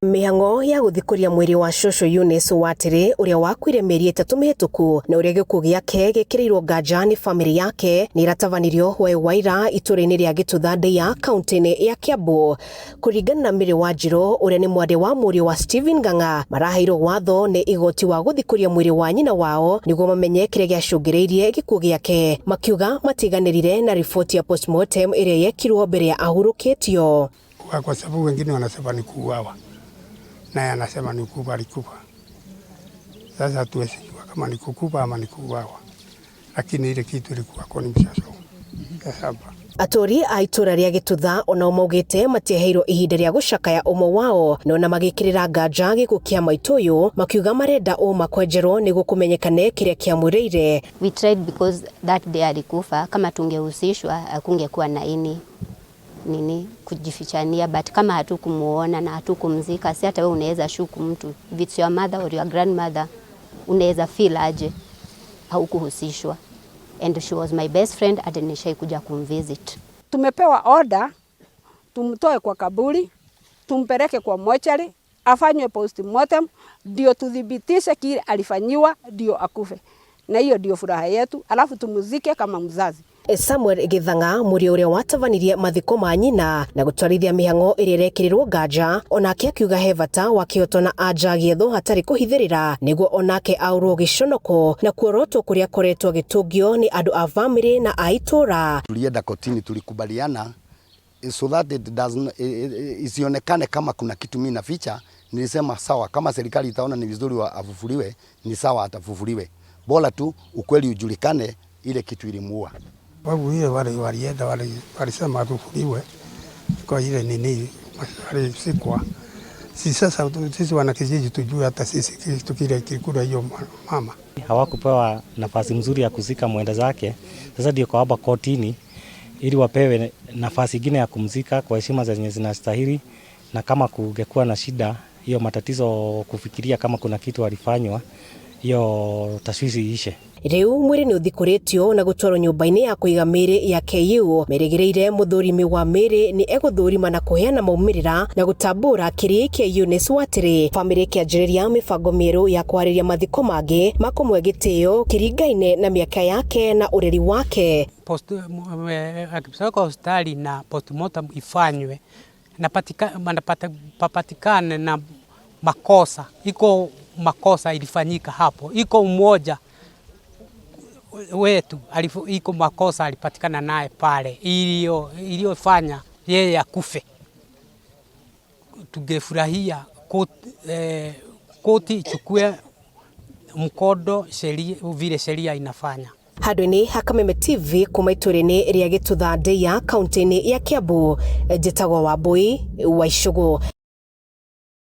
Mĩhang'o ya gũthikũria mwĩrĩ wa cũcũ Eunice Watĩrĩ ũrĩa wakuire mĩeri 3 mĩhĩtũku na ũrĩa gĩkuũ gĩake gĩkĩrĩirwo nganja nĩ bamĩrĩ yake nĩ ĩratabanirio hwaĩ wa ira itũũra-inĩ rĩa Gĩtutha Ndeiya kaunti-inĩ ya Kiambu. Kũringana na Mary Wanjirũ ũrĩa nĩ mwarĩ wa mũriũ wa Stephen Ng'ang'a, maraheirwo watho nĩ igoti wa gũthikũria mwĩrĩ wa nyina wao nĩguo mamenye kĩrĩa gĩacũngĩrĩirie gĩkuũ gĩake. Makiuga matiganĩrire na riboti ya postmortem ĩrĩa yekirwo mbere ya ahurũkĩtio. Kwa sababu wengine wanasema ni kuuawa, naye anasema ni kufa, alikufa. Sasa hatuwezi jua kama ni kukufa ama ni kuuawa, lakini ile kitu ilikuwa kwa ni mshasho ya saba. Atũri a itũra rĩa Gĩtutha onao maugĩte matiaheirwo ihinda rĩa gũcakaya ũmwe wao no na magĩkĩrĩra nganja gĩkuũ kĩa maitũ ũyũ, makiuga marenda ũma kwenjerwo nĩguo kũmenyekane kĩrĩa kĩamũrĩire. We tried because that day alikufa, kama tungehusishwa hakungekuwa na ini nini kujifichania, but kama hatukumuona na hatukumzika, si hata wewe unaweza shuku mtu, if it's your mother or your grandmother, unaweza feel aje haukuhusishwa. And she was my best friend, hata nishai kuja kumvisit. Tumepewa order tumtoe kwa kaburi, tumpeleke kwa mochari, afanywe postmortem ndio tuthibitishe kile alifanyiwa ndio akufe. Na hiyo ndio furaha yetu, alafu tumuzike kama mzazi. Samuel Githang'a mũriũ ũrĩa watabanirie mathiko ma nyina na gũtwarithia mĩhang'o ĩrĩa ĩrekĩrĩrwo nganja, onake akiuga he bata wa kĩhoto na anja gĩethwo hatarĩ kũhithĩrĩra nĩguo onake aũrwo gĩconoko na kuorotwo kũrĩa akoretwo agĩtũngio nĩ andũ a bamĩrĩ na a itũũra. Tulienda kotini, tulikubaliana so that it does not, isionekane kama kuna kitu mimi naficha. Nilisema sawa, kama serikali itaona ni vizuri afufuliwe, ni sawa, atafufuliwe, bora tu ukweli ujulikane, ile kitu ilimuua. Sababu ile wale walienda wale walisema afufuliwe kwa ile nini walisikwa. Si sasa sisi wanakijiji tujue hata sisi kitu kile kilikula hiyo mama. Hawakupewa nafasi mzuri ya kuzika mwenda zake. Sasa ndio kwa hapa kotini ili wapewe nafasi nyingine ya kumzika kwa heshima zenye zinastahili, na kama kungekuwa na shida hiyo matatizo kufikiria kama kuna kitu walifanywa, hiyo tashwishi iishe. Rĩu mwĩrĩ nĩ ũthikũrĩtio na gũtwarwo nyũmba-inĩ ya kũiga mĩĩrĩ ya KU. Merĩgĩrĩire mũthũrimi wa mĩĩrĩ nĩ egũthũrima na kũheana maumĩrĩra na gũtambũra kĩrĩa kĩa Eunice Watĩrĩ. Bamĩrĩ ĩkĩanjĩrĩria mĩbango mĩerũ ya kwarĩria mathiko mangĩ ma kũmũhe gĩtĩo kĩringaine na mĩaka yake na ũreri wake. Akipelekwa hospitali na postmortem ifanywe na papatikane na makosa, iko makosa ilifanyika hapo, iko mmoja wetu iko makosa alipatikana naye pale iliyofanya yeye akufe. Tungefurahia koti ichukue mkondo sheria vile sheria inafanya. Handũ-inĩ ha Kameme TV kuma itũũra-inĩ rĩa Gĩtutha Ndeiya kaunti-inĩ ya Kiambu, njĩtagwo Wambui wa Icũgũ.